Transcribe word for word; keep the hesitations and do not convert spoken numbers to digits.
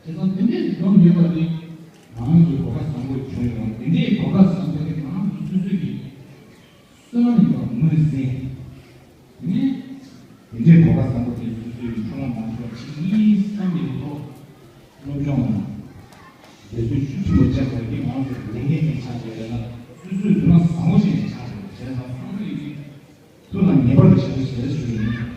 དེ་ཙང་དེ་འདྲའི་སྒྲུབ་ཡོད་པ་དེ་ང་རང་ཚོའི་གོ་སྐབས་བཟང་པོ་བྱུང་ཡོད་པ། དེ་འདྲའི་གོ་སྐབས་བཟང་པོ་དེ་ང་རང་ཚོ་སོ་སོའི་གི་སོ་ནམ་ཡིན་པ་ངོས་ཟིན། དེ་ནས་དེ་འདྲའི་གོ་སྐབས་བཟང་པོ་དེ་སོ་སོའི་གི་ཆུང་མ་མང་ཚོགས་ཅིག་ཡིན་བསམ་པའི་ཐོག་སློབ་སྦྱོང་དང་འབད་བརྩོན་ཤུགས་ཆེན་པོ་བྱས་པ་དེ་ང་རང་ཚོ་ལས་འགན་ཅིག་ཆགས་བསྡད་ཡོད་ན། སོ་སོའི་འདུན་མ་བཟང་པོ་ཞིག་ནས་ཆགས་བསྡད་ཡོད། བྱས་ཙང་སོ་སོ་ཡི་གི་ཐུགས་དང་ངེས་པར་དུ་བྱེད་དགོས་ཞེས་ཞུ་ཡིན།